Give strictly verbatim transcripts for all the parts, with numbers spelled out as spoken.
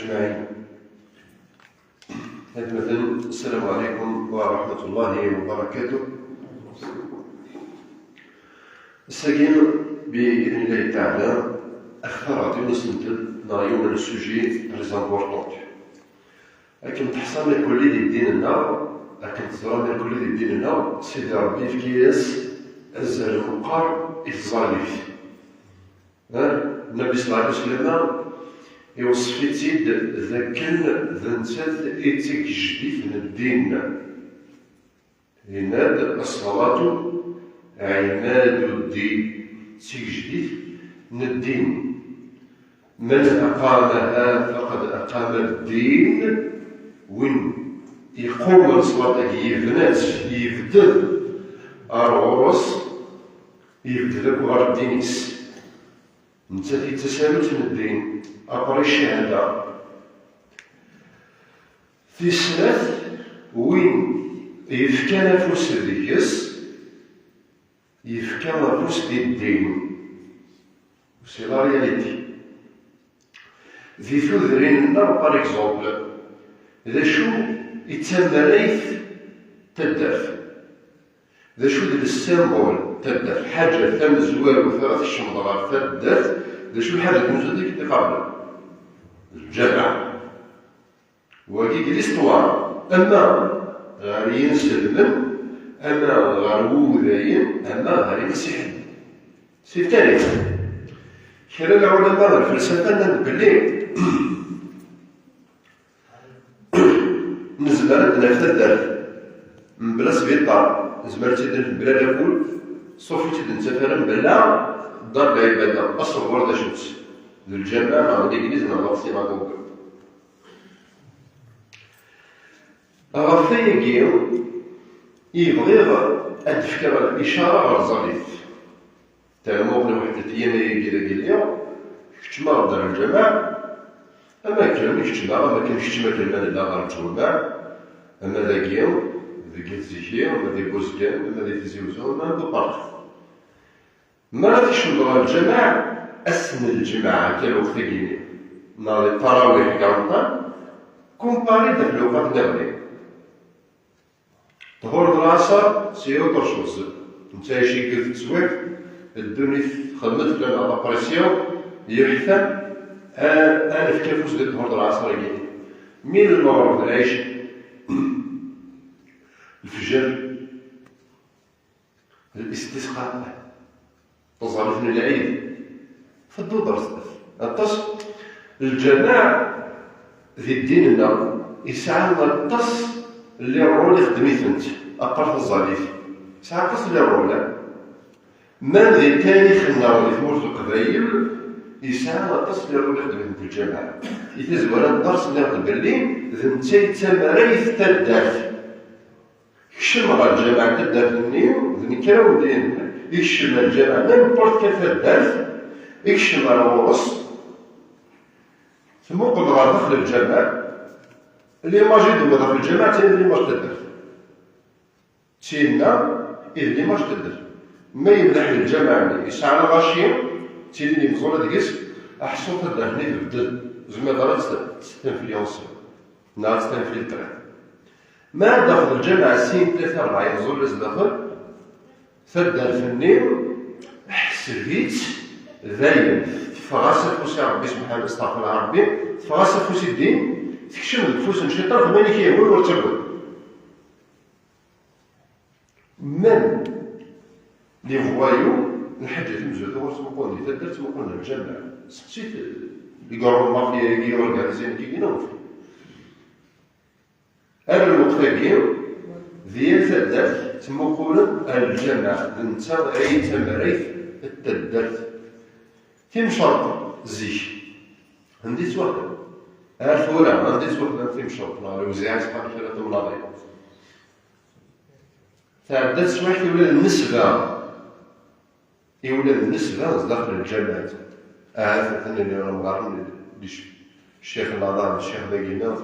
أجمعين. Atmaten, السلام عليكم ورحمة الله وبركاته. Ass-agi, بإذن الله تعالى, axtar ɣer yiwen n usentel neɣ yiwen n sujet très important. Akken teḥṣam irkelli di ddin-nneɣ, akken teẓram irkelli di ddin-nneɣ, Sidi Ṛebbi yefka-yas azal meqqer i tẓallit. Eh, Nnbi ṣella Llahu ɛalayhi wa sallam iweṣṣef-itt-id d akken d nettat i d tigejdit n ddin. Yenna-d: "Ṣṣalatu ɛimadu ddin", d tigejdit n ddin. "Man aqamaha faqad aqama ddin", win iqumen ṣṣwat-agi, yebna-tt, yebded ar ɣur-s, yebded akk ɣer ddin-is. Nettat i d tasarut n ddin, après ccahada. Tis snat, win yefkan afus deg-s, yefka afus di ddin. C'est la réalité. Di tudrin-nneɣ, par exemple, d acu i d tamarayt taddart? D acu d le symbole n taddart? Lḥaǧa tamezwarut ara tkecmeḍ ɣer taddart, d acu lḥaǧa tamezwarut i k-iqablen? Lǧameɛ. Wagi deg l'histoire, ama ɣer yinselmen, ama ɣer wudayen, ama ɣer imsiḥen. Si tarix, kra n lɛulama n lfelsafa nnan belli nezmer ad d-naf taddart mebla sbiṭar, nezmer ad tt-id-naf mebla lakul, ṣṣuf ur tt-id-nettaf ara mebla dar lɛibada, aṣewwer d acu-tt, d lǧameɛ neɣ d legliz neɣ d asinaguga. Ɣef wayagi i bɣiɣ ad d-fkeɣ licara ɣer ẓẓallit. Termuɣ lweḥdet yam ayagi dagi lliɣ, keččmeɣ-d ar lǧameɛ, ama akken i keččmeɣ, ama akken keččem akken ma nella ɣer lǧumeɛ, ama dagi, deg At Ziki, ama di Buzgan, ama di Tizi Uzzu, ama un peu partout. Mi ara tkecmeḍ ɣer lǧameɛ, ass n lǧemɛa akka lweqt-agi-nni, neɣ di ṭṭarawih gar umṭan, kumpari-d ɣef lewqat nniḍen. Ṭhur d lɛaṣer, c'est autre chose. Netta icegget teswiɛt, ddunit txemmet fell-aneɣ la pression, yuḥtam, a, a nefk afus di ṭhur d lɛaṣer-agi. Mi d lmeɣreb d lɛic, lefjer, الاستسقاء, taẓallit n lɛid, tedduḍ ɣer sdat. Aṭas n lǧameɛ di ddin-nneɣ yesɛa aṭas n les rôles ixeddem-itent, à part taẓallit. Yesɛa aṭas n les rôles. Ma di tarix-nneɣ di tmurt n Leqbayel, yesɛa aṭas n les rôles ixeddem-itent lǧameɛ. Di tazwara n dders nniɣ-d belli d netta i d tamarayt n taddart. Kcem ɣer lǧameɛ n taddart-nni, d nekk ara wen-d-yinin, ikcem ɣer lǧameɛ, n'importe quelle taddart, ikcem ɣer ɣur-s, tmuqel ɣer daxel lǧameɛ, l'image i d-tewweḍ ɣef lǧameɛ, d tin l'image n taddart. D tinna i d l'image n taddart. Ma yemleḥ lǧameɛ-nni, yesɛa lɣaci, ttilin imeẓẓuɣen deg-s, aḥṣu taddart-nni tebded, tzemreḍ ara ad tt-, tt-tinfluensiḍ, neɣ ad tt-tinfiltriḍ. Ma daxel lǧameɛ sin, tlata, rebɛa imeẓẓuɣen zdaxel, taddart-nni ḥseb-itt dayen, teffeɣ-as afus i Ṛebbi subḥanahu, astaɣfirullah Ṛebbi, teffeɣ-as afus i ddin, tekcem deg ufus n cciṭan, xdem ayen i k-yehwan ur ttagad. Même les voyous, lḥaǧa timezwarut ur ttmuqulen di taddart, ttmuqulen ɣer lǧameɛ. Seqsit les grands mafias-agi, organizés-agi, neɣ ar lweqt-agi, di yal taddart ttmuqulen ar lǧameɛ, d netta ay d tamarayt n taddart. Timceṛt zik, anda i ttwaxdem? Ar tura, anda i ttwaxdem timceṛt neɣ lewziɛa, s wamek ara temlaḍi? Tɛedda teswiɛt i ula d nnesba, i ula d nnesba zdaxel lǧameɛ. Ahat atan imɣaren di ccix n laḍan, ccix dagi-nneɣ,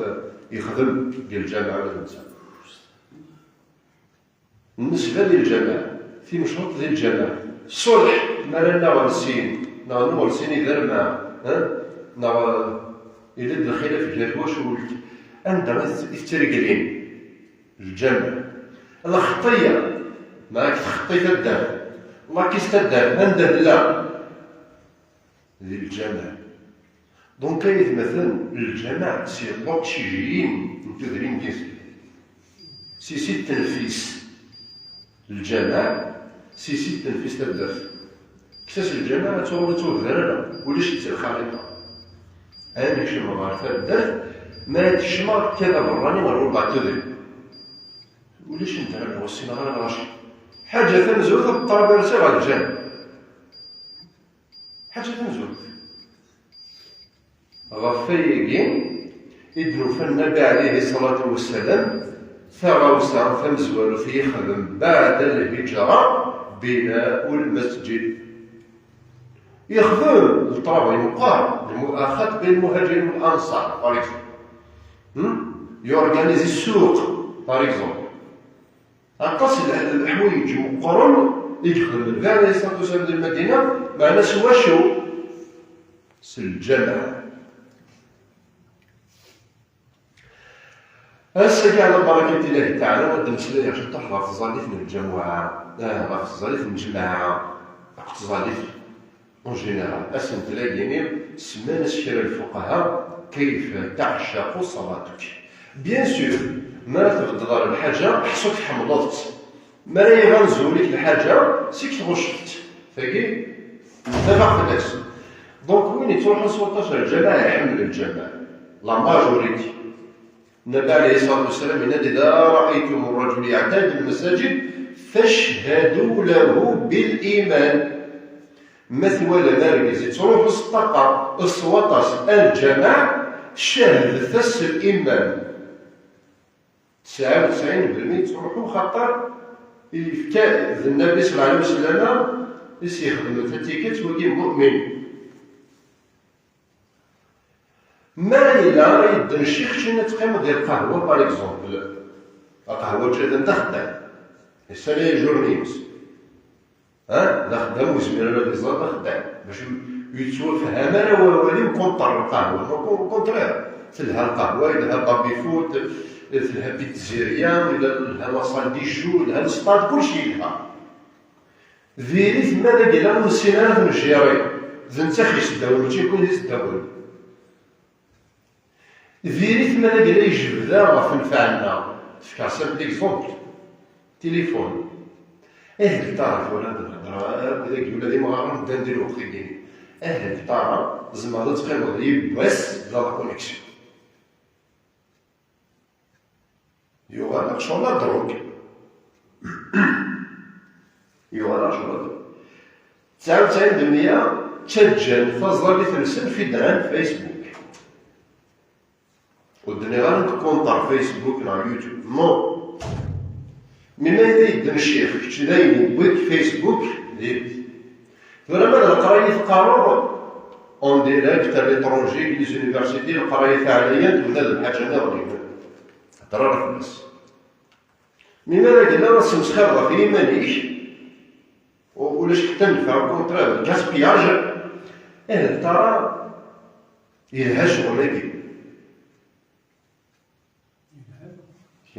yexdem deg lǧameɛ ula d netta. Nnesba di lǧameɛ, timceṛt di lǧameɛ, ṣṣulḥ mi ara naɣen sin, neɣ nuɣen sin iderma, eh, neɣ, eh, Yella-d lxilaf gar twacult, anda i tt-, i tettriglin lǧameɛ. Lxeṭṭiya, ma ad txeṭṭi taddart, lakis taddart, anda tella? Di lǧameɛ. Donc, ay atmaten, lǧameɛ si l'oxygène n tudrin d-, si si ttenfis. Lǧameɛ, si si ttenfis taddart. Kkes-as lǧameɛ, ad tuɣal ur ttuhder ara, ulac-itt lxaliṭa. Ad nekcem ɣer taddart, mi ara d-kecmeɣ, kkateɣ berrani ɣer urbaɛ tudrin. Ulac netta ara d-ɣussineɣ ara lɣaci. Ḥaǧa tamezwarut, ad traverser ɣer lǧameɛ. Ḥaǧa tamezwarut. Ɣef wayagi i d-nufa Nnabi ɛlihi ṣṣalatu wassalam, taɣawsa tamezwarut i yexdem baɛda lhiǧra, bina'u lmasǧid. Yexdem le travail meqqar, lmu'axat bayn lmuhaǧirin wal anṣar, par exemple. Hmm? Yorganizi ssuq, par exemple. Aṭas n leḥ-, leḥwayeǧ meqqren i yexdem Nnbi ɛlihi ṣṣalatu wassalam di Lmadina, meɛna s wacu? S lǧameɛ. Ass-agi, ɛla barakat Ilahi Taɛala, ad d-mmeslayeɣ ciṭuḥ ɣef tẓallit n lǧamuɛa, ah, ɣef tẓallit n lǧemaɛa, akked tẓallit en général. Asentel-agi-nni, semman-as kra n lfuqaha: "Kayfa taɛcaqu ṣalatuk." Bien sûr, mi ara tbeddeḍ ɣer lḥaǧa, ḥṣu tḥemmleḍ-tt. Mi ara iɣanzu ul-ik lḥaǧa, seg tɣucceḍ-tt. Tagi, nettafaq fell-as. Donc, win yettruḥun s waṭas ɣer lǧameɛ, iḥemmel lǧameɛ. La majorité. Nnabi ɛlihi ṣṣalatu wassalam yenna-d: "Idha ra'aytum ar-rajula ya'tadu al-masajid, fashhadu lahu bil-iman." Ma twalam argaz yettruḥu s ṭṭaqa, s waṭas, ar lǧameɛ, cahdet-as s liman. Tesɛa u tesɛin belmi yettruḥu, xaṭer yefka d Nnabi ṣalla Llahu ɛalayhi wa sallam i s-ixedmen tatiket, wagi mu'min. Ma yella yedden ccix, keččini ad teqqimeḍ di lqahwa, par exemple, lqahwa ǧǧiɣ-d anda xeddam, yessala journée-ines. Ha? D axeddam ur yezmir ara ad iẓer d axeddam. Bac ur yettwafham ara wawal-iw contre lqahwa. Au contraire, telha lqahwa, yelha baby-foot, telha pizzeria, yelha la salle de jeu, yelha lesṭad, kulci yelha. Diri-t ma d agla ur nessin ara ad t-nejjiri. D netta i ɣ-yesseddawen, mačči nekkni i t-isseddawen. Diri-t ma d agla yejbed-aɣ ɣef nnfeɛ-nneɣ. Fkeɣ simple exemple. Tilifun. Ahel tara tura ad nehder akk dagi, ula d imɣaren ddan di lweqt-agi. Ahel tara, tzemreḍ ad teqqimeḍ yiwwas bla la connexion. Yuɣal ccɣel d ddrug. Yuɣal ccɣel d ddrug. Tesɛa u tesɛin d meyya ttaǧǧan taẓallit-nsen fi dra n Facebook. Ur d-nniɣ ara nekk contre Facebook neɣ YouTube, non. Mi ma yella yedden ccix, kečč d ayen yewwi-k Facebook, diri-t. Tura ma d leqraya i teqqareḍ, en direct, à l'étranger, deg les universités, leqraya taɛlayant, ula d lḥaǧa nniḍen, ur hedder ara fell-as. Mi ma d agla, ad tesmesxireḍ ɣef yiman-ik, u-, ulac ḥetta nnfeɛ, au contraire, d gaspillage, eh, tara, yelha ccɣel-agi.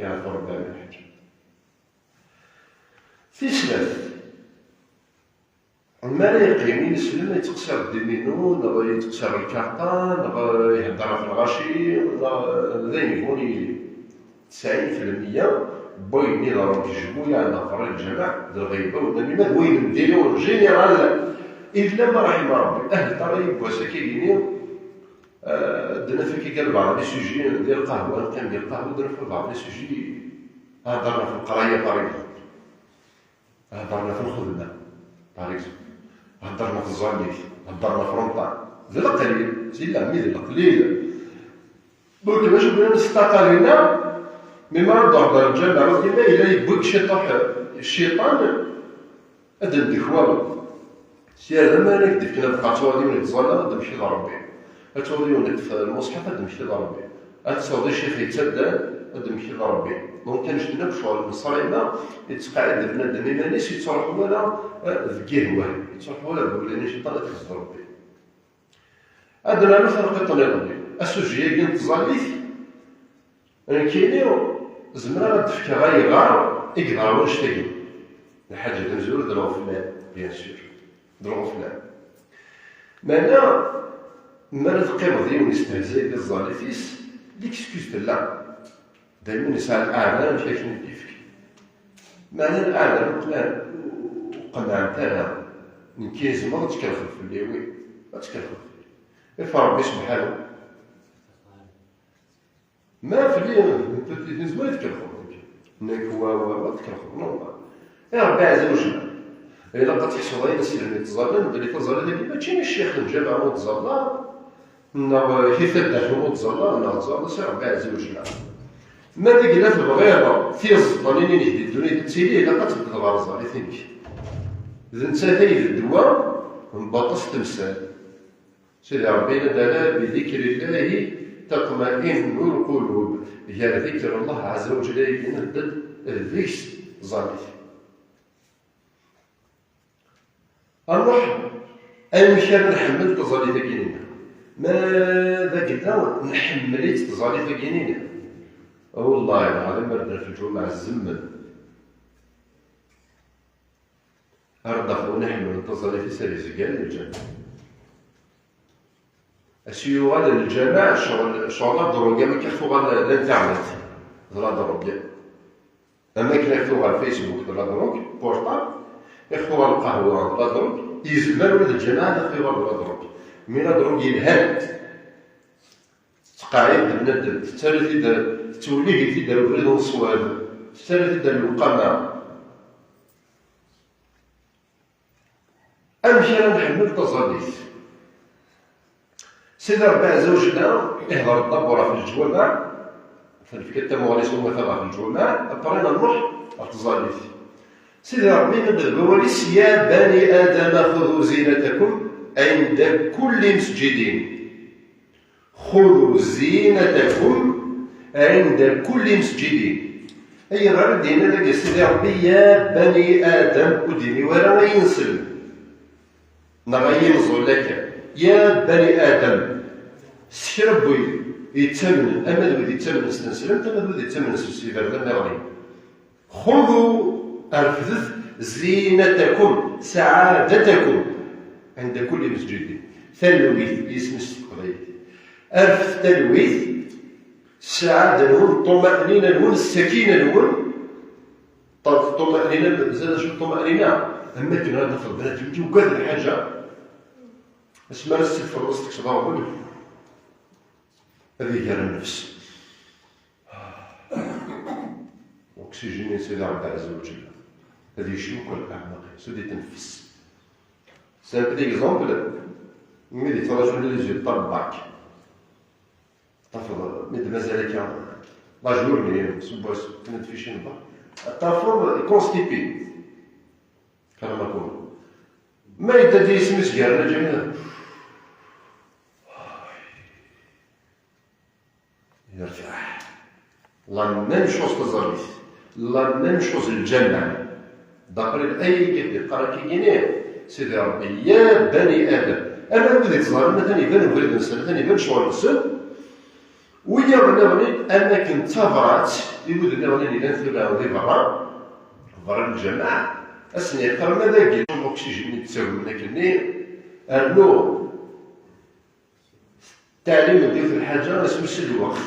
Yeɛfu Rebbi ɛla lḥaǧa. Tis snat, mi ara yeqqim ineslem, yettqeṣṣir ddiminu, neɣ yettqeṣṣir lkarṭa, neɣ ihedder ɣef lɣaci, neɣ d ayen yebɣun yili. Tesɛin fi lmeyya n wayen iḍerrun deg jmuyaɛ neɣ berra n lǧameɛ d lɣiba, u nnan ma d wayen n diri en général, illa ma raḥima Rebbi. Ahat ara yiwwas akka yini, Ah, ad d-naf akka lbeɛḍ les sujets di lqahwa, neqqim di lqahwa, ad d-naf lbeɛḍ les sujets, heddren ɣef leqraya, par exemple. Heddren ɣef lxedma, par exemple. Heddren ɣef tẓallit, heddren ɣef Remḍan. D leqlil, c'est la, mais d leqlil. Donc, d acu kan, s ṭṭaqa dinna, mi ara d-tehder lǧameɛ, dima yella yewwi-k ciṭuḥ, cciṭan, ad d-ndekwareḍ. Sya d aman ad k-d-fken abeqqa, ad tawḍeḍ yiwen yettẓalla, ad d-temkeḍ Rebbi. Ad tawḍeḍ yiwen yeṭṭef lmuṣḥaf, ad d-temkeḍ Rebbi. Ad tesɛuḍ ccix yettaddan, ad d-temkeḍ Rebbi. Donc, annect-nni akk ccɣel n ṣṣrima, yettqeɛɛid bnadem iman-is, yettruḥu wala, eh, deg ihwah, yettruḥu wala deg wulani ciṭan, ad t-yexzed Rebbi. Ad d-nernu tanqiḍt nniḍen. Asuji-agi n tẓallit, nekkini zemreɣ ad d-fkeɣ ayɣer i yeḍra wannect-agi. Lḥaǧa tamezwarut d lɣeflan, bien sûr, d lɣeflan. Meɛna, mi ara teqqimeḍ d yiwen yestehzay di tẓallit-is, l'excuse tella. Daymi nesɛa lɛada amek akken i d-yefk. Meɛna lɛada ur qlan-, ur qennɛent ara. Nekk yezmer ad tkelxeḍ fell-i, wi, ad tkelxeḍ fell-i. Ifa Ṛebbi subḥanahu. Ma fell-i, nezmer ad tkelxeḍ. Nekk wa, wa, wa tkelxeḍ, normal. I Ṛebbi ɛezza wa jalla. Ilaq ad tḥesbeḍ ayen aselmi ttẓallan, belli taẓallit-agi mačči i ccix n lǧameɛ ur ttẓalla, neɣ i taddart ur ttẓalla, neɣ ttẓalla si Ṛebbi ɛezza wa jalla. Ma deg la tebɣiḍ tiẓeṭ-nni-inek di ddunit ad tili, ilaq ad tebded ɣer tẓallit-inek. D nettat ay d ddwa n baṭel s temsal. Sidi Ṛebbi yenna-d: ألا بذكر الله تطمئن القلوب. Gar dikr Allah ɛezza wa jalla ay yenna-d deg-s tẓallit. Aruḥ, amek ara nḥemmel taẓallit-agi-nni? Ma d agella, nḥemmel-itt tẓallit-agi-nni? Wallahi lɛadim, ar d-naf lǧumeɛ zemmen. Ar d-afɣen iḥemmlen taẓallit-is ar izgan lǧameɛ. As yuɣal lǧameɛ, ccɣel, ccɣel la drogue, am akken tuɣal l'internet d la drogue. Am akken tuɣal Facebook d la drogue, portable, i tuɣal lqahwa d la drogue, yezmer ula d lǧameɛ ad tuɣal d la drogue. Mi la drogue yelhan, tettqeɛɛid bnadem, tettarra-t-id, tettwellih-it-id ar ubrid n ṣṣwab, tettarra-t-id ar lewqama. Amek ara nḥemmel taẓallit? Sidi Ṛebbi ɛezza wa jalla ihder-d d'abord ɣef leǧwameɛ, nefka-d tamuɣli s umata ɣef leǧwameɛ, après nruḥ ɣer tẓallit. Sidi Ṛebbi yenna-d deg wawal-is: يا بني آدم خذوا زينتكم عند كل مسجد. خذوا زينتكم عند كل مسجد. Ayɣer i d-yenna dagi Sidi Ṛebbi: يا بني آدم, ur d-yenni ara ay inselmen neɣ ay imeẓẓulen akka? يا بني آدم. S kra n wid yettamnen, ama d wid yettamnen s tneslemt, ama d wid yettamnen s iberdan nniḍen. خذوا, refdet, زينتكم, سعادتكم, عند كل مسجد. Talwit, yisem-is s teqbaylit. Refdet talwit, ssaɛada-nwen, ṭṭuma'nina-nwen, ssakina-nwen. Ṭ-, ṭṭuma'nina, mazal acu ṭṭuma'nina? Am akken ara d-tafeḍ bnadem yugad lḥaǧa. Asmi ara tessifreḍ, ad s-tekseḍ aɣbel, ad iger nnefs. L'oxygène n Sidi Ṛebbi ɛezza wa jalla ad yecnu kan leɛmaq-is, ad itneffes. C'est un petit exemple, mi d-yettraǧu les résultats n bac. Tafeḍ, mi d-mazal akka, la journée, s wass, tnedfici n bac, tafeḍ constipé. Kama kuna. Ma yedda-d yisem-is gar lǧahil. Yertaḥ. La même chose taẓallit. La même chose lǧameɛ. D'après l'ayat i d-yeqqar akkagini Sidi Ṛebbi: يا بني آدم. Ama wid yettẓallen, atan iban ubrid-nsen, atan iban ccɣel-nsen. Wiyaḍ nniḍen, am akken d tabrat i wid nniḍen yellan tura di berra, berra n lǧameɛ, ad sen-yeqqar: ma d agi l'oxygène i d-ttagmen akkenni, rnu teɛlim n yiwet n lḥaǧa, asmi s lweqt,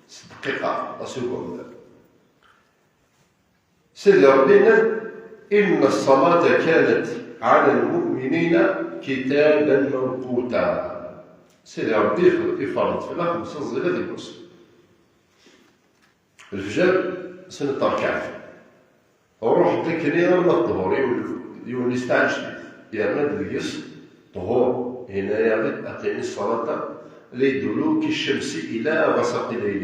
s dqiqa, la seconde. Sidi Ṛebbi yenna-d: إن الصلاة كانت على المؤمنين كتابا موقوتا. Sidi Ṛebbi iferḍ fell-aɣ xemsa ẓẓila deg wass. Lefjer, snat rkaɛat. Ruḥ-d akken arma ṭhur, yiwen, yiwen yesteɛjel, yerna-d deg-s ṭhur. Yenna-yaɣ-d: أقم الصلاة لدلوك الشمس إلى غسق الليل.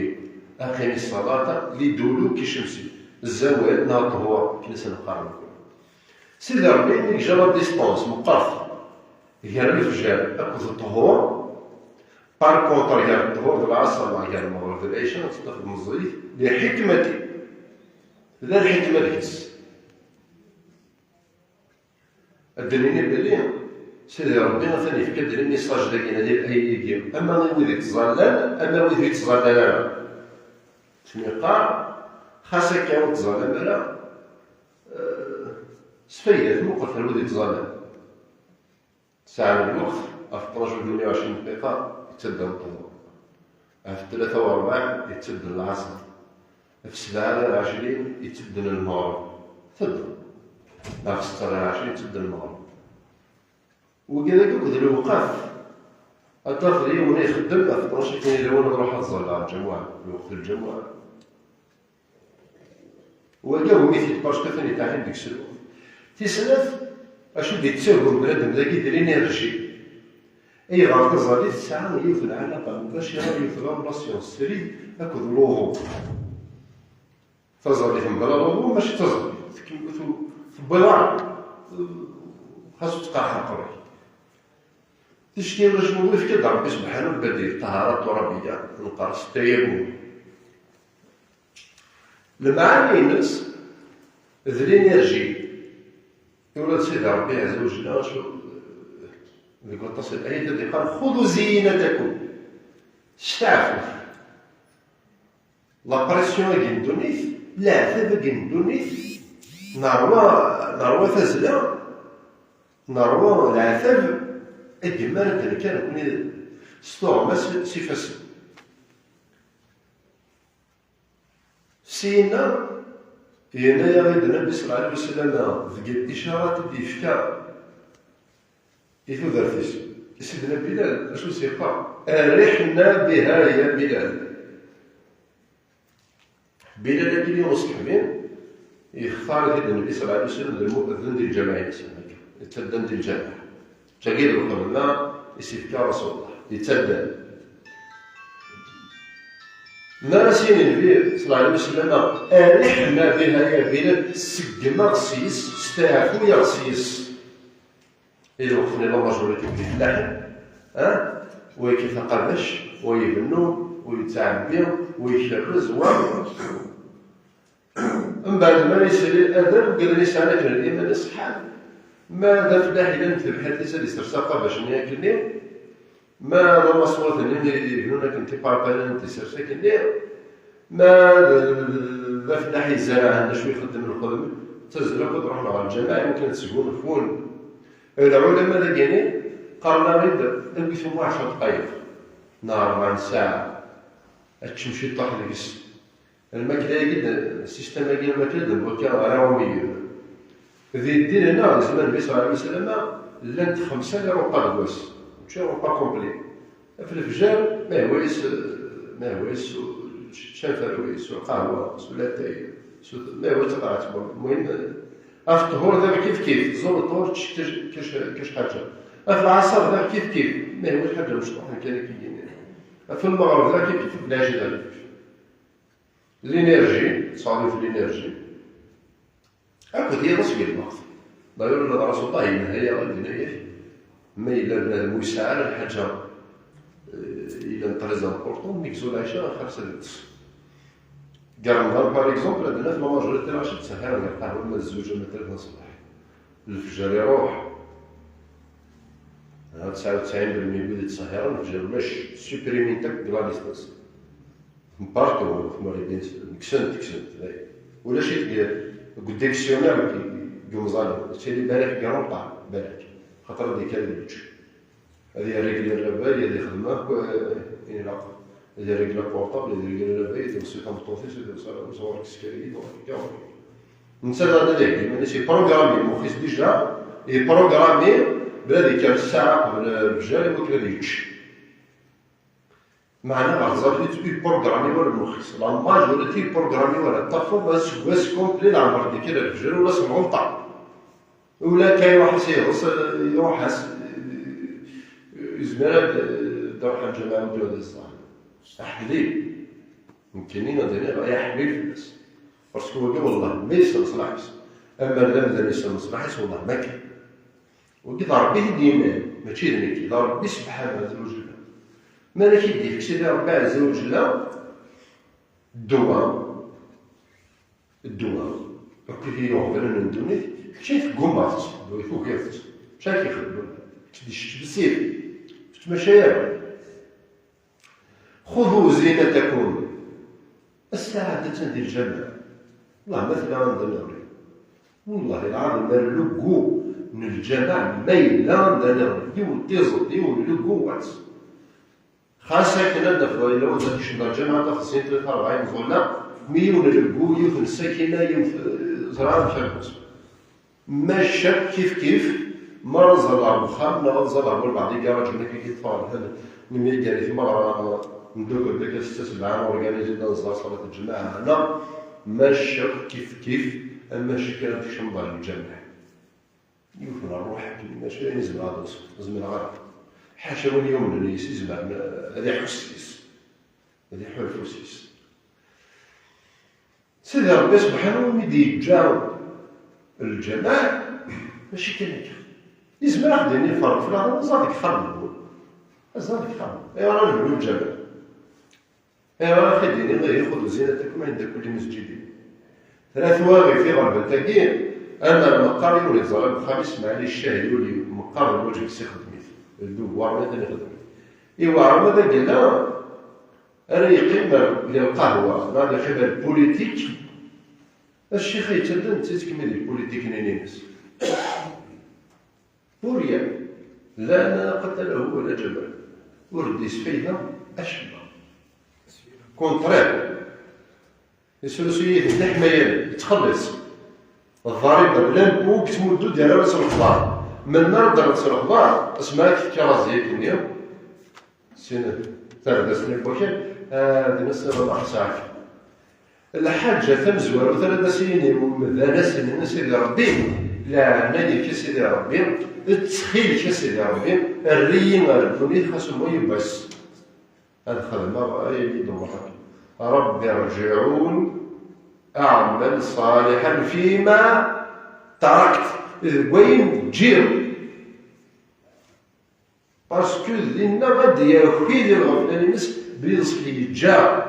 أقم الصلاة لدلوك الشمس. Zzawal neɣ ṭhur, akken i s-neqqar nekkni. Sidi Ṛebbi, mi yeǧǧa la distance meqqret gar lefjer akked ṭhur, par contre, gar ṭhur d lɛaṣer neɣ gar lmeɣreb d lɛica, ad tt-tafeḍ meẓẓiyet, لحكمة. Tella lḥikma deg-s. Ad d-nini belli Sidi Ṛebbi atan yefka-d lmessage dagi, ayagi, ama i wid yettẓallan, ama wid ur yettẓallan ara. Ttmeqqar, xas akka ur tettẓallam ara, eh, s fayda tmuqel ɣer wid yettẓallan. Tesɛam lweqt, ɣef ṭnac u tmenya u ɛecrin dqiqa, yettadda umeṭṭur. Ɣef tlata u ṛebɛin, yettadda lɛaṣer. Ɣef sebɛa u ɛecrin, yettadda lmeɣreb. Tedda. Ɣef setta u ɛecrin, yettadda lmeɣreb. Wigi d akk d lewqat. Ad tafeḍ yiwen ixeddem ɣef ṭnac akken i lawan ad ruḥ ad ẓẓalleɣ lǧamuɛa, lweqt n lǧamuɛa. Wagi awim-it-id parce que atan yetɛeqqib deg-s lweqt. Tis snat, acu d-yettagem bnadem dagi d l'énergie. Ayɣer taẓallit tesɛa yiwet n lɛalaqa mubacira, yiwet n relation srid akked l'uḍu. Taẓallit mebla l'uḍu mačči d taẓallit, ur tkemmel, ur tewwiḍ ara, xas ur teqqerḥ aqerru-k. Ticki ulac ma yefka-d Ṛebbi subḥanahu lbadil, ṭṭahara ṭurabiyya, neqqar s tayammum. Lemɛani-ines d l'énergie. Ula d Sidi Ṛebbi ɛezza wa jella, acu, deg waṭas n ayat ad yeqqar: "Xudu ziyyinatakum." Steɛfut. La pression-agi n ddunit, leɛtab-agi n ddunit, nerwa, nerwa tazzla, nerwa leɛtab, agi mi ara d-nekka nekni s tuɣmas s ifassen. Syenna, yenna-yaɣ-id Nnbi ṣella Llahu ɛalayhi wa sallam deg licarat i d-yefka i tudert-is, i Sidna Bilal, acu s-yeqqar: "Arrihna biha ya Bilal." Bilal-agi-nni uṣeḥbi, yextar-it-id Nnbi ṣella Llahu ɛalayhi wa sallam d lmu'eddin di lǧameɛ-ines, yettaddan di lǧameɛ. Tagi d lxedma i s-yefka Rasulullah, yettaddan. Mi ara s-yini Nnbi ṣella Llahu ɛalayhi wa sallam: "Arrihna biha ya Bilal", seggem-aɣ s yes, steɛfu-yaɣ s yes. I lweqt-nni la majorité n yifellaḥen, ah, wa yekkat aqabac, wa ibennu, wa yettɛebbi, wa ikerrez, wa. Mbeɛd mi ara yesri adab, wigad-nni yesɛan akken liman iṣeḥḥan, ma d afellaḥ yellan deg tebḥirt-is ad isers aqabac-nni akkenni, ma d amaṣwat-nni i ibennun akken tiparpanin ad t-isers akkenni, ma d, d afellaḥ izerɛen d acu ixeddem lxedm, ttazzlen akk ad ruḥen ɣer lǧameɛ i wakken ad sgunfun. Lɛulama dagini qqaren-aɣ-id, awit-d ɛecra dqayeq neɣ rebɛa n ssaɛa, ad teččem ciṭṭaḥ deg-s. Lmakla-agi d, système-agi n lmakla d lmakla arawiyen. Di ddin-nneɣ, di zzman Nnbi ṣella Llahu ɛalayhi wa sallam, llant xemsa les repas deg wass, mačči repas complet. Ɣef lefjer, ma yehwa-yas, ma yehwa-yas s, ččan tarwa-yas, s lqahwa, s latay, s, ma yehwa-yas taqerɛet n waman. Lmuhim, ɣef ṭṭhur daɣ kif kif, tẓur ṭṭhur, tečč kac, kac, kac ḥaǧa. Ɣef lɛaṣer daɣ kif kif, ma yehwa lḥaǧa mecṭuḥen kan akka yini. Ɣef lmeɣreb daɣ kif kif, ɣef lɛica daɣ kif kif. L'énergie, tesɛiḍ l'énergie. Akked yiḍes deg lweqt. D'ailleurs, ula d Rasulullah yenna-yaɣ-d, yenna-yak, ma yella bnadem ur yesɛi ara lḥaǧa, eh, yellan très important, mi yezzu lɛica, xir-as ad yeṭṭes. Deg Remḍan, par exemple, ad naf la majorité n lɛica ttseḥḥiren ɣer lqahwa, ma d zzuǧ, ma d tlata n ṣṣbeḥ. Lefjer iruḥ. Ha, tesɛa u tesɛin belmi wid yettseḥḥiren, lefjer ulac, supprimin-t akk deg la liste-nsen. Partout, ɣef Muḥ Uddin, kksen-t, kksen-t, ay. Ulac-it deg, deg dictionnaire n, n yemẓanen. Yettili balak deg Europa, balak. Xaṭer ad yekker ad yečč. Ad yerregli rrabay, ad ixdem akk, eh, ayen ilaq. Ad yerregli portable, ad yerregli rrabay, ad iweṣṣi tameṭṭut-is, ad iweṣṣi, ur ẓur-k ssker-iyi, ur ẓur-k akka, ur ẓur-k. Netta daɣen ad iheggi iman-is, yeprogrammi lmux-is déjà, yeprogrammi bla ad yekker ssaɛa qbel lefjer i wakken ad yečč. Meɛna ɣer tẓallit ur yeprogrammi wara lmux-is. La majorité yeprogrammi wara. Tafeḍ aseggas complet leɛmer d-yekker lefjer ula s lɣelṭa. Ula akka iruḥ-as yiḍes, iruḥ-as, yezmer ad, ad iruḥ ɣer lǧameɛ ur d-yuɣ d zzheṛ. Aḥlil. Nekkini ad iniɣ ay aḥlil fell-as. Parce que wagi, wellah, ma yessen leṣlaḥ-is. Ama d amdan yessen leṣlaḥ-is, wellah, ma kan. Wagi d Ṛebbi i t-id-yennan, mačči d nekk, d Ṛebbi sebḥanahu ɛezza wa jella. Mi ara k-id-yefk Sidi Ṛebbi ɛezza wa jella, ddwa, ddwa, akked yiɣeblan n ddunit, keččini teggummaḍ-tt, ddwa tugiḍ-tt. Mačči ad k-ixdem. Kečč d kečč d ssif, kečč mačči ara. Xudu zinatakum. Ssaɛa attan di lǧameɛ. Wellah ma tella anda neɣli. Wellah lɛaḍim ma llugu n lǧameɛ ma yella anda neɣli. Yiwen tiẓeṭ, yiwen llugu, wat. Xas akken ad d-tafeḍ yella wanda kecmeḍ ɣer lǧameɛ, ad tafeḍ sin tlata rebɛa imeẓẓuɣen, mi yiwen llugu, yiwet n ssakina, yiwet, eh, ẓriɣ amek ara tmut. Maca kif kif, ma ẓalleɣ deg uxxam, neɣ ad ẓalleɣ deg walbeɛḍ igarajen akka i ṭṭfeɣ lḥal, nemyaggar-it merra, neddukel-d akka setta sebɛa, organizi-d ad nẓer ṣalat lǧemɛa, neɣ maca kif kif, amac kan ad tkecmeḍ ɣer lǧameɛ. Yiwet n ṛṛuḥ akken, mačči ayen zemreɣ ad nṣef, zemreɣ ara. Ḥaca win yumnen yis, izmer ad iḥuss yis, ad iḥulfu s yis. Sidi Ṛebbi subḥanahu mi d-yeǧǧa lǧameɛ, mačči kan akka. Yezmer ad ɣ-d-yini ferq fell-aɣ, aẓ deg uxxam-nwen. Aẓ deg uxxam-nwen. Ayɣer ad nebnu lǧameɛ? Ayɣer ad ɣ-d-yini ihi xudu zinatakum ɛinda kulli mesǧidin? Tella twaɣit iɣerbent-agi, amer meqqar yiwen yeẓra deg uxxam-is, meɛlic, ccah yuli, meqqar lwaǧeb s ixdem-it. Dduwar ma ad ixdem-it. Iweɛṛ ma d agella, ara yeqqim di lqahwa, neɣ ad yeqqim di lpulitik, ccix-a yettaddan d tizkmi di lpulitik-nni-ines. Ur ya, la naqata lahu wala jamal. Ur d-yesfayda acemma. Contraire. Yesrusu-yi-d leḥmaya, yettxelliṣ. Ḍḍariba bla mpuk, tmuddu-d yerra-as lexbar. Melmi ara d-terreḍ s lexbar, asmi ara k-tefk arazzi-agi-nni, sin tardast-nni n wakal, ad nessiweḍ axṣaḥ. Lḥaǧa tamezwarut ara d as-yini umdan, as-inin: a Sidi Ṛebbi, leɛnaya-k a Sidi Ṛebbi, ttxil-k a Sidi Ṛebbi, err-iyi ar ddunit xas uma yiwwas. Ad xedmeɣ ayen i d-temreḍ. رب ارجعون أعمل صالحا فيما تركت. Deg wayen ǧǧiɣ. Parce que dinna ad d-yaki di lɣefla-ines, bid-s yeǧǧa.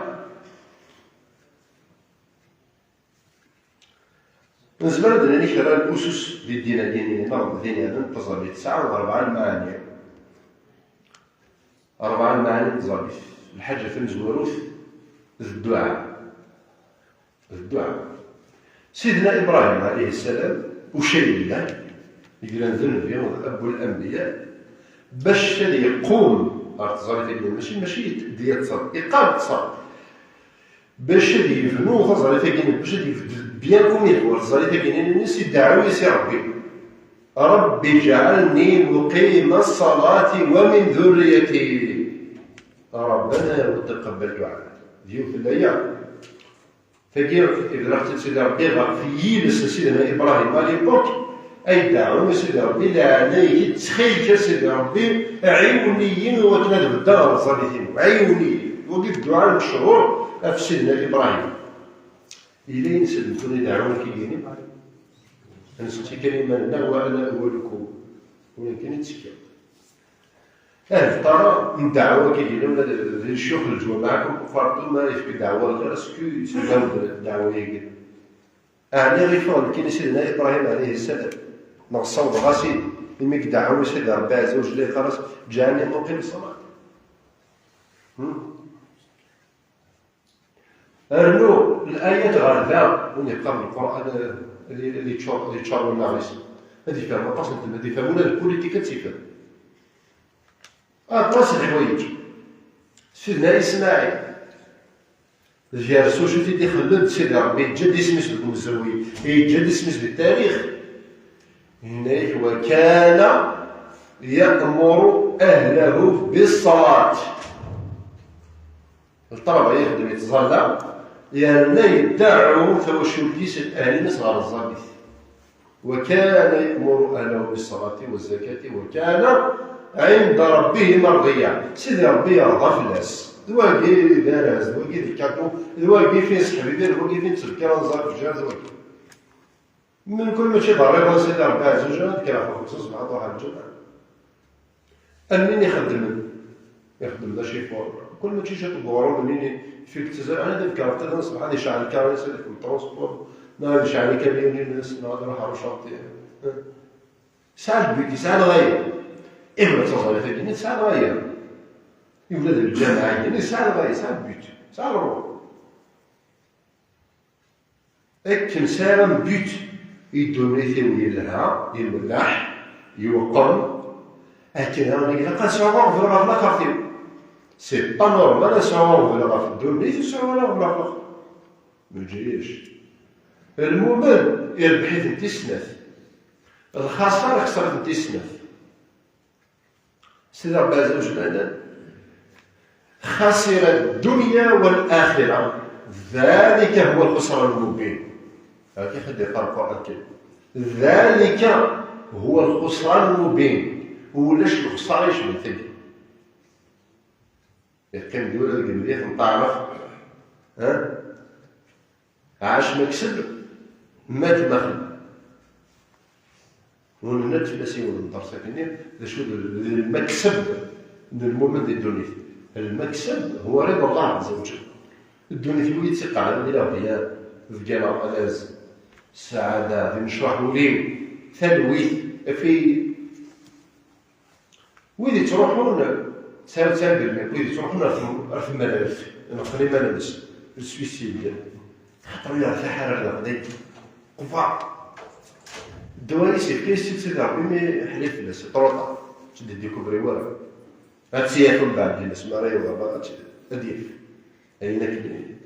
Nezmer ad d-nini kra n usus di ddin-agi-nni, neɣ d din-nni, taẓallit tesɛa rebɛa lmeɛani. Rebɛa lmeɛani n tẓallit. Lḥaǧa tamezwarut d dduɛa. D dduɛa. Sidna Ibrahim, ɛalayhi ssalam, ucayella, yellan d nnbi, d abu l-anbiya, bac ad yeqqum ɣer tẓallit-agi, mačči, mačči d-yeṭṭṣer, iqqar-d ṭṭṣer. Bac ad yebnu taẓallit-agi, bac ad yebdu bien comme il faut taẓallit-agi-nni, iddeɛɛu-yas i Ṛebbi: رب اجعلني مقيم الصلاة ومن ذريتي ربنا وتقبل دعاء. D yiwet n laya. Tagi, ibna-tt-id Sidi Ṛebbi ɣef yiles n Sidna Ibrahim, à l'époque, ay ddeɛɛu i Sidi Ṛebbi: leɛnaya-k, ttxil-k a Sidi Ṛebbi, ɛiwen-iyi i wakken ad beddeɣ ɣer tẓallit-inu, ɛiwen-iyi. Wagi d dduɛa mechuṛ ɣef Sidna Ibrahim. Yella yensa-d nekkni ddeɛwa-agi-nni? Ad nesteqsi kan iman-nneɣ, wa ana awal-ikum. Win kan i ttekkiɣ. Ahel tara n ddeɛwa-agi-nni, ula d, d ccuyux n leǧwameɛ, comme partout, ma yefka ddeɛwa lxir, est-ce que yessedham-d ddeɛwa-agi? Ɛni ɣ-iffeɣ nekkini Sidna Ibrahim ɛalayhi ssalam, neɣ ssawḍeɣ-as-id, imi i iddeɛɛu i Sidi Ṛebbi ɛezza wa jell, yeqqar-as: اجعلني مقيم الصلاة. Hmm? Rnu l-ayat ɣer da, win yeqqaren Lqur'an, eh, ad, ad yeččur, ad yeččur wallaɣ-is. Ad yefhem aṭas n, ad yefhem ula d politique ad tt-yefhem. Aṭas n leḥwayeǧ. Sidna Ismaɛil, d gar sujet i d-ixellel-d Sidi Ṛebbi, yeǧǧa-d isem-is deg umezruy, yeǧǧa-d isem-is di tarix. Yenna-yak: وكان يأمر أهله بالصلاة. Ṭṭlaba yexdem yettẓalla, yerna yeddeɛɛu tawacult-is d ahli-ines ɣer tẓallit. وكان يأمر أهله بالصلاة والزكاة وكان عند ربه مرضيا. Sidi Ṛebbi yerḍa fell-as. D wagi d araz, d wagi d lkaṭu, d wagi fin seḥbiben, d wagi fin ttebkir anẓar fjar, d wagi. Mkul mačči d rriḍa n Sidi Ṛebbi ɛezza wa jell, ad kkreɣ ɣef lxemsa ṣṣbeḥ ad ṛuḥeɣ lǧameɛ. Am win ixeddmen, ixeddem d acifur. Mkul mačči ciṭ n uɣrum-nni, fil ttazal, ad kkreɣ ɣef tlata ṣṣbeḥ, ad iceɛɛel lkar-ines, ad ikemmel transport, neɣ ad iceɛɛel akamyun-ines, neɣ ad iṛuḥ ɣer ucanṭi. Yesɛa lbut, yesɛa lɣaya. Ihi ula d taẓallit-agi-nni tesɛa lɣaya. Ihi ula d lǧameɛ-agi-nni tesɛa lɣaya, tesɛa but, tesɛa rruḥ. Akken sɛiɣ un but i ddunit-iw yelha, yemleḥ, yuqem, akken daɣen ilaq ad sɛuɣ aɣbel ɣef laxert-iw. C'est pas normal ad sɛuɣ aɣbel ɣef ddunit, ur sɛuɣ ara aɣbel ɣef laxert. Ma yeǧǧa-yac. Lmumen, irbeḥ-iten i snat. Lxaṣer, xesren-t i snat. Sidi Ṛebbi Ɛezza wa Jalla yenna: خسر الدنيا والآخرة، ذلك هو الخسران المبين. Akka i d-yeqqar Lqur'an Lkarim. ذلك هو الخسران المبين. Ulac lexṣara yecban tagi. Yeqqim-d ula deg Lemdina n Ṭṭɛerf, ha? Ɛac makseb, mat maxeb. Ur nenna-d fell-as yiwen n dderṣ akken-nni, d acu d, d lmakseb n lmumen di ddunit. Lmakseb huwa riḍa Allah Ɛezza wa Jal. Ddunit-iw i tt-iqeɛɛden di leɣbeyya, deg-aneɣ alaz, ssaɛada, di necraḥ ul-iw, talwit, af-iyi. Wid yettruḥun, tesɛiḍ ttɛibelmi, wid yettruḥun ar tem-, ar tmerret, neqlen iman-nsen, le suicide, xaṭer ur yertaḥ ara leɛqel-agi, qbeṛ. Ddwa-is yefka-yas-tt-id Sidi Ṛebbi, mi ḥlil fell-as, trop tard, ur tt-id-idikubri wara. Ad tt-yaf mbeɛd, ini-as mi ara yaweḍ ɣer beṛṛa, ad tt-, ad yaf. Ayen akken,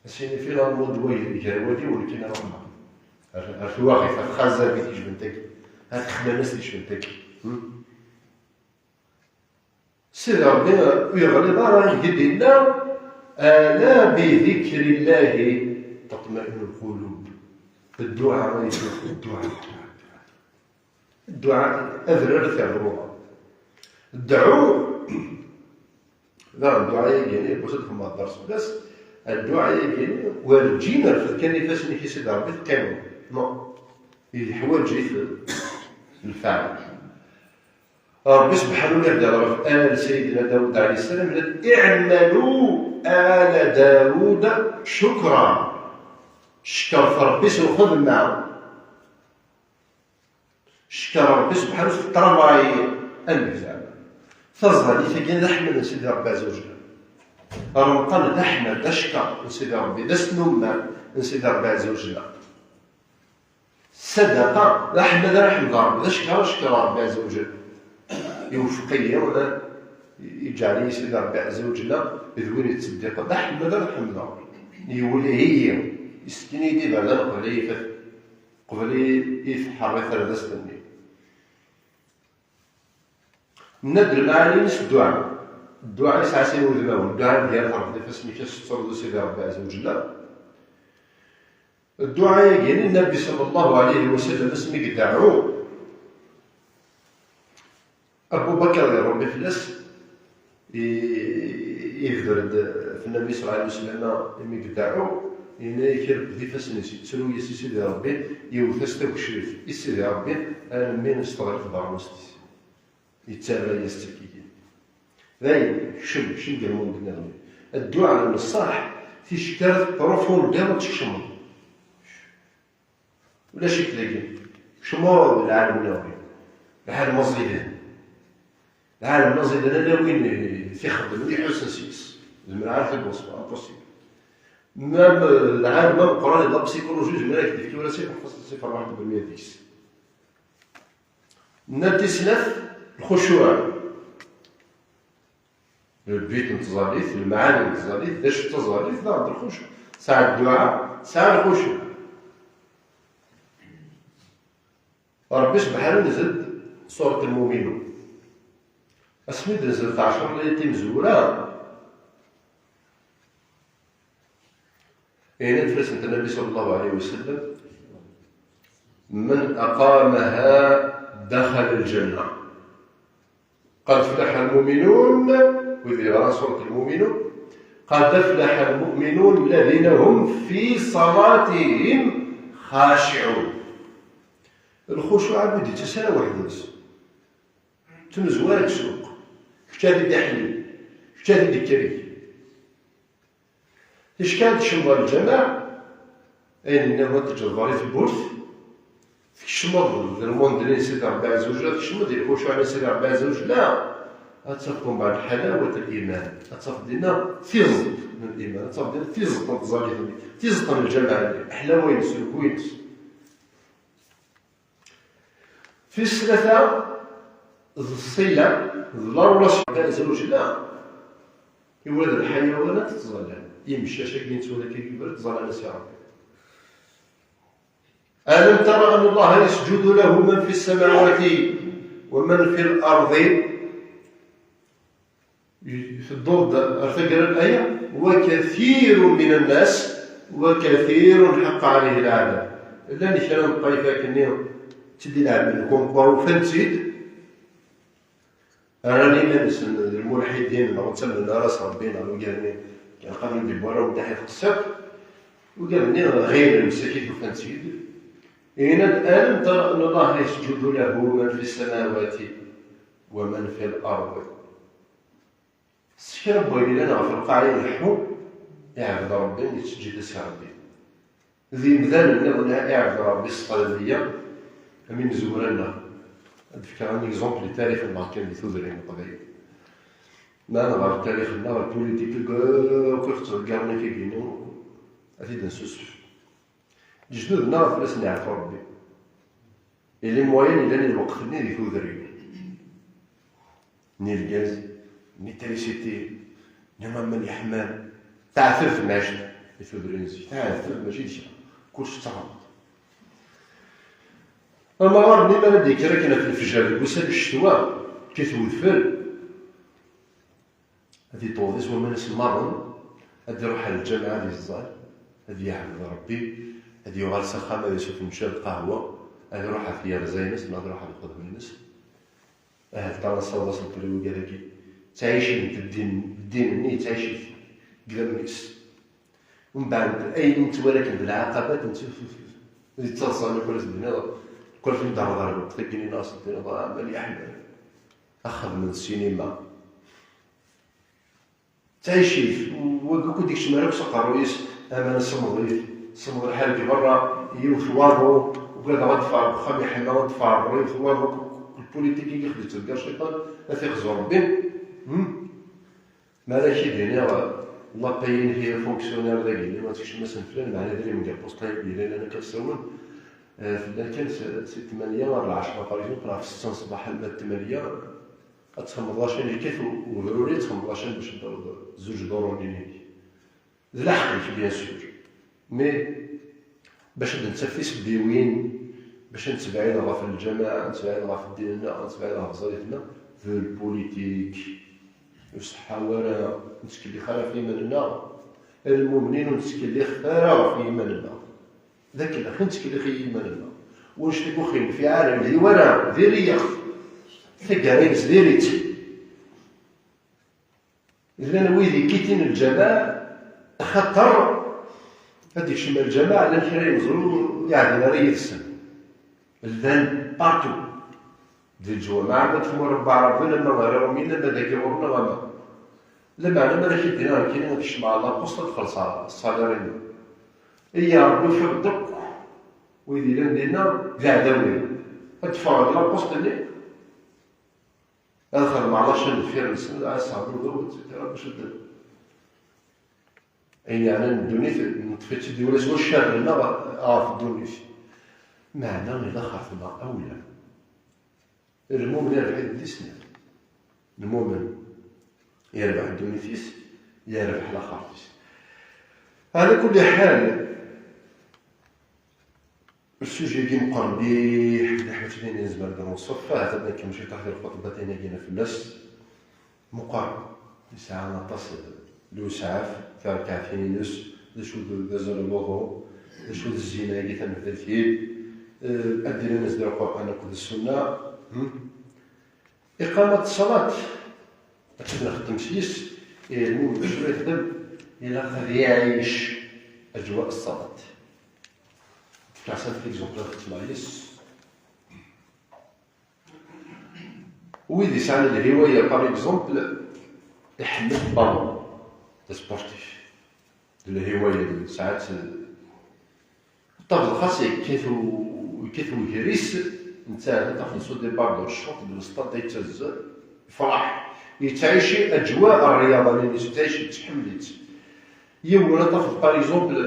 Ass-nni, finalement, wa gar wali u nekkini ruḥeɣ. Ar, ar twaɣit, ar txazabit yecben tagi. Ar texmanas yecben tagi. Hmm? Sidi Ṛebbi ur yeɣliḍ ara deg i d-yenna: ألا بذكر الله تطمئن القلوب. Dduɛa, ay dduɛa, dduɛa, dduɛa. Dduɛa, adrar ad t-yerḍu. Dɛu, daɣen dduɛa-agi-nni, yiwwas ad xedmeɣ dderṣ fell-as, dduɛa-agi-nni, werǧin rfed kan ifassen-ik i Sidi Ṛebbi teqqimeḍ. Non. Yeḥwaǧ-it lfeɛl. Ṛebbi sebḥanu i d-yeɣra ɣef al Sayyidina Dawed ɛalayhi ssalam, yenna-d: اعملوا آل داود شكرا. Cekkret Ṛebbi s lxedma. Cekker Ṛebbi subḥanu s ṭṭrabay amek zeɛma. Taẓallit-agi d aḥmed n Sidi Ṛebbi Ɛezza wa Jella. Remṭan d aḥmed, d acekker n Sidi Ṛebbi, d asnummer n Sidi Ṛebbi Ɛezza wa Jella. Ssadaqa d aḥmed ara ḥemdeɣ Ṛebbi, d acekker ara cekkreɣ Ṛebbi Ɛezza wa Jella. Iwfeq-iyi, iǧɛel-iyi Sidi Ṛebbi Ɛezza wa Jella d win yettseddiqen, d aḥmed ara ḥemdeɣ. Yewlih-iyi, yesken-iyi-d iberdan qbel ad yi-t-, qbel i, i tḥerri tardast-nni. Nenna-d lmeɛani-ines dduɛa. Dduɛa yesɛa sin wudmawen. Dduɛa d yir ḥerf d ifassen-ik ad tettreḍ i Sidi Ṛebbi Ɛezza wa Jella. Dduɛa-agi, Nnbi ṣalla Llahu ɛalayhi wa sallam, asmi i ideɛɛu, Abu Bakr, di Ṛebbi fell-as, i-, yebder-d ɣef Nnbi ṣalla Llahu ɛalayhi wa sallam, imi i ideɛɛu, yenna-yak irbeḥ ifassen-is, yettru-yas i Sidi Ṛebbi, yewwet-as tagecrirt i Sidi Ṛebbi, almi s teɣli tbeṛmust-is. Yettarra-yas-tt akkagi. Dayen, kcem, kcem deg lmund nniḍen. Dduɛa n ṣṣeḥ, ticekkart profondément tkecmeḍ. Ulac-ik dagi. Kecmeḍ lɛalem nniḍen. Lɛalem aẓidan. Lɛalem aẓidan, ala win i t-ixeddmen, iḥussen seg-s. Zemreɣ ara t-id-weṣfeɣ, impossible. Même, euh, lɛalem ameqqran, d apsikulujist, zemreɣ ad k-d-fkeɣ ula s iferḥ-, s iferḥ waḥed deg umya deg-s. Nna tis snat, lxucuɛ. Le but n tẓallit, lemɛani n tẓallit, d acu d taẓallit, daɣ d lxucuɛ. Tesɛa dduɛa, tesɛa lxucuɛ. Ṛebbi subḥanu yenzel-d surat Lmuminun. Asmi d-tenzelt ɛecṛa layat timezwura, Yenna-d fell-asent Nnbi ṣalla Llahu ɛalayhi wa sallam: من أقامها دخل الجنة. قد أفلح المؤمنون, wid yeɣran surat Lmuminun, قد أفلح المؤمنون الذين هم في صلاتهم خاشعون. Lxucuɛ ur d-yettas ara weḥd-s. Tmezwar deg ssuq. Kečč ad t-id-iḥellel. Kečč ad t-id-ikkeri. Ticki ad tkecmeḍ ɣer lǧameɛ, ayen nniḍen ad teǧǧeḍ berra i tewwurt, Tkecmeḍ d lmundli n Sidi Ṛebbi Ɛezza wa Jalla, tkecmeḍ di lxucuɛ n Sidi Ṛebbi Ɛezza wa Jalla, ad tafeḍ mbeɛd ḥalawat l-iman, ad tafeḍ dinna tiẓeṭ n liman, ad tafeḍ dinna tiẓeṭ n tẓallit-nni, tiẓeṭ n lǧameɛ-nni, ḥlawa-ines, lku-ines. Tis tlata d ṣṣila, d la relation Ɛezza wa Jalla i wulad lḥayawanat ttẓallan, imcac-agi nettwali akka deg ubrid ttẓallan-as i Ṛebbi. ألم تر أن الله يسجد له من في السماوات ومن في الأرض. Tedduḍ-d ar taggara n aya, وكثير من الناس وكثير حق عليه العذاب. Llan kra n ṭṭayefa-nni ttid-, ileɛben, comme quoi ufan-tt-id, rran iman-nsen d lmulḥidin, neɣ ur ttamnen ara s Ṛebbi, neɣ ugar-nni, kan qanun di wara umdaḥ i tqessiṭ, ugar-nni ɣilen msakit ufan-tt-id. Yenna-d: ألم تر أن الله يسجد له من في السماوات ومن في الأرض. S kra n wayen yellan ɣef lqaɛa ileḥḥu, iɛbed Ṛebbi, yettseǧǧid-as i Ṛebbi. D imdanen nniḍen i iɛbed Ṛebbi s teqbaylit, am imezwura-nneɣ. Ad d-fkeɣ un exemple di tarix-nneɣ kan di tudrin n Leqbayel. Ma nɣer tarix-nneɣ, lpulitik akk i ɣ-ttḍeggaren akka-gini, ad t-id-nessusef. Lejdud-nneɣ ad fell-asen iɛfu Ṛebbi. Yella moyen yellan i lweqt-nni di tudrin. Ni lgaz, ni trisiti, ni aman yeḥman. Teɛteb temɛict di tudrin zik. Teɛteb mačči d kra. Kullec d taɣaṭ. Amɣar-nni mi ara d-yekker akken ɣef lefjer deg wussan n ccetwa, yekkat wedfel, ad yeṭṭew di waman isemmaḍen, ad iruḥ ar lǧameɛ ad yeẓẓal, ad yeɛbed Ṛebbi, ad yuɣal s axxam ad isufenca d lqahwa, ad iruḥ ɣef yerza-ines neɣ ad iruḥ ɣer lxedma-ines. Ahat ṭṭalaṣ-aɣ d asentel i wigad-agi. Ttɛicin ddin, ddin-nni yettɛic-it deg idammen-is. Mbeɛd ayen i nettwali akken d lɛaqabat, yettaḍsa akk ara s-d-tiniḍ, kul akken d-terreḍ ar lweqt-agi-nni neɣ s-d-tiniḍ: "Ah, mani aḥmal, ad xedmen ssinima." Ttɛicit, wagi akk ur d-ikcem ara akk s aqerruy-is, aman semmeḍ-it, semmeḍ lḥal deg berra, yiwet waḍu, ugadeɣ ad d-teffeɣ deg uxxam iḥma, ad d-teffeɣ ɣer berra, yiwet waḍu, lpulitik i ɣ-d-ittuggar cciṭan, ad t-ixẓu Ṛebbi. Hmm? Mi ara k-id-iniɣ, la paye-inek i fonctionnaire dagi-nni, ad tekcem asenflan, meɛna idrimen deg lpusṭa-agi yellan akka ssawun, eh, fell-ak kan s, si tmanya ar lɛecṛa, par exemple, ɣef ssetta n ṣṣbeḥ alma d tmanya, ad txedmeḍ lacan yekkat u-, ubruri, ad txedmeḍ lacan bac ad d-taweḍ zuǧ ḍurun-inek. D lḥeqq-ik, bien sûr. Mais bac ad d-nettaf tisebbiwin, bac ad nettebɛid ɣef lǧameɛ, nettebɛid ɣef ddin-nneɣ, nettebɛid ɣef ẓẓallit-nneɣ, d lpulitik. Ur seḥḥa ara, ur nettkellix ara ɣef yiman-nneɣ. Lmumnin ur nettkellix ara ɣef yiman-nneɣ. D akellex i nettkellix i yiman-nneɣ. Wanect i yuxin fi ɛalam d iwara, diri-yaɣ. Taggara-ines diri-tt. Llan wid yekkitin lǧameɛ, axaṭer ad d-ikcem lǧameɛ, llan kra imeẓru ur yeɛdil ara yid-sen. Llan partout. Di lǧameɛ, ama deg tmura n Waɛraben, ama ɣer Iṛumiyen, ama dagi ɣur-neɣ, ama. Lameɛna, ma ara k-id-iniɣ nekkini ad kecmeɣ ɣer lapost ad xellṣeɣ ṣṣalir-inu. Iyya Ṛebbi, ufiɣ-d akk wid yellan dinna d iɛdawen-iw. Ad d-ffɣeɣ deg lapost-nni, ad xedmeɣ lacan deffir-nsen, ad sɛedduɣ, et cetera, bac ad d-, ayen yeɛnan ddunit, neṭṭef-itt-id i wala s waccar-nneɣ ɣef ddunit. Meɛna, i laxert-nneɣ awla. Lmumen irbeḥ-it di snat. Lmumen yerbeḥ ddunit-is, yerbeḥ laxert-is. Ɛla kulli ḥal, Sujet-agi meqqer mliḥ, mliḥ, mačči d ayen nezmer ad nweṣṣef. Ahat ad nkemmel ciṭuḥ di lxuṭba-tin-agi fell-as. Meqqer, yesɛa aṭas n lewsɛaf, tirekɛatin-ines, d acu d, d azal n luḍu, d acu d zzina-agi tamedalt-id, eh, ad d-ilin azal Lqur'an akked Ssunna. Hmm? Iqamat ṣṣalat, ad tt-nexdem s yis, ilmum d acu ixdem, ilaq ad iɛic aǧwa ṣṣalat. Fkaɣ-as ad t-exemple ad xedmeɣ yis. Wid yesɛan lhiwaya, par exemple, iḥemmel ballon, d sportif. D lhiwaya, d saɛet, ṭṭabel xas yekkat u-, Yekkat wegris, netta ad tafeḍ s udibbar d uccuṭ d lsṭad ay yettazzal, yefreḥ, yettɛici ajwa rriyaḍa-nni-ines, yettɛici, yettḥemmel-itt. Yiwen ad tafeḍ, par exemple,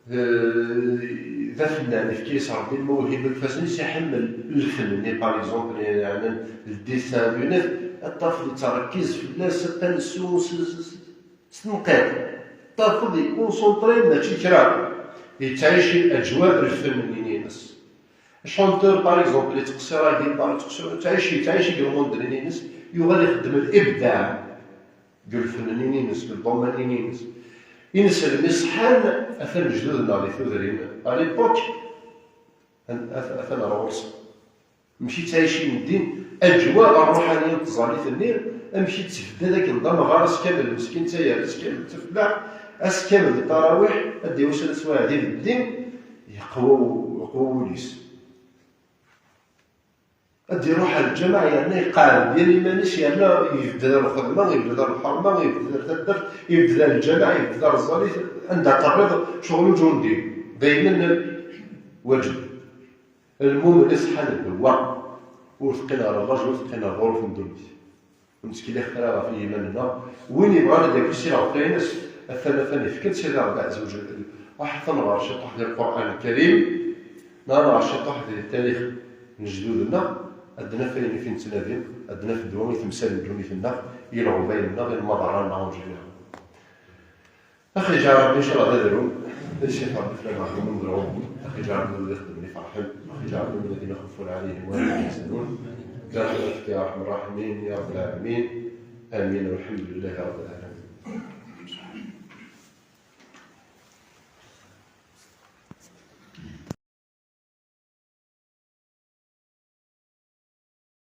d afennan, yefka-yas Rebbi lmawhiba, lfazen-is, iḥemmel lfen-nni, par exemple, yeɛnan le dessin d'honneur, ad tafeḍ yettṛekkiz fell-as, atan s, s, s, s tenqiḍt. Tafeḍ yekunsentri mačči kra. Yettɛici ajwa lfen-nni-ines. Chanteur, par exemple, yettqeṣṣir agi, par yettqeṣṣir, yettɛici, yettɛici deg lmond-nni-ines, yuɣal ixeddem l'ibdaɛ deg lfen-nni-ines, deg lḍumma-nni-ines. Ineslem iṣeḥḥan, atan lejdud-nneɣ di tudrin, à l'époque, atan ɣer ɣur-sen. Amek i ttɛicin ddin, ajwa rruḥani n tẓallit-nni, amek i d-tbedda d akken d amɣar ass kamel, meskin d tayerret kamel d tafellaḥt, ass kamel di ṭarawiḥ, ad d-iwes ad as-waɛdin ddin, yeqwa, yeqwa wul-is. Ad d-iruḥ ar lǧameɛ, yerna yeqɛed yal iman-is, yerna yebded ar lxedma, yebded ar lḥerma, yebded ar taddart, yebded ar lǧameɛ, yebded ar ẓẓalit, anda terriḍ, ccɣel uǧundi, daymen waǧeb. Lmumen iṣeḥḥan d wa, ur teqqin ɣer llaǧ, ur teqqin ɣer ɣuref n ddunit. Ur nettkelliḥ ara ɣef yiman-nneɣ. Win yebɣan ad d-yaki s iɣef-ines, atan, atan yefka-d Sidi Ṛebbi Ɛezza wa Ǧell. Ruḥ atan ɣer ciṭuḥ di Lqur'an Lkarim, neɣ ɣer ciṭuḥ di tarix n lejdud-nneɣ, ad d-naf ayen i t-nettnadi, ad d-naf ddwa i temsal n ddunit-nneɣ, i lɣubayel-nneɣ, i lmaḍerra-nneɣ en général. Axi ǧeɛl Ṛebbi, ncallah, d adrum. Ad icif Ṛebbi fell-aneɣ ɣef win n Ṛebbi. Axi ǧeɛl Ṛebbi wid ixeddmen iferḥen. Axi ǧeɛl Ṛebbi min alladhina khafu ɛlayhim wa la yahzanun. Bi rahmatika ya arhamar rahimin, ya rabbal alamin. Amin, walhamdulillahi rabbil alamin.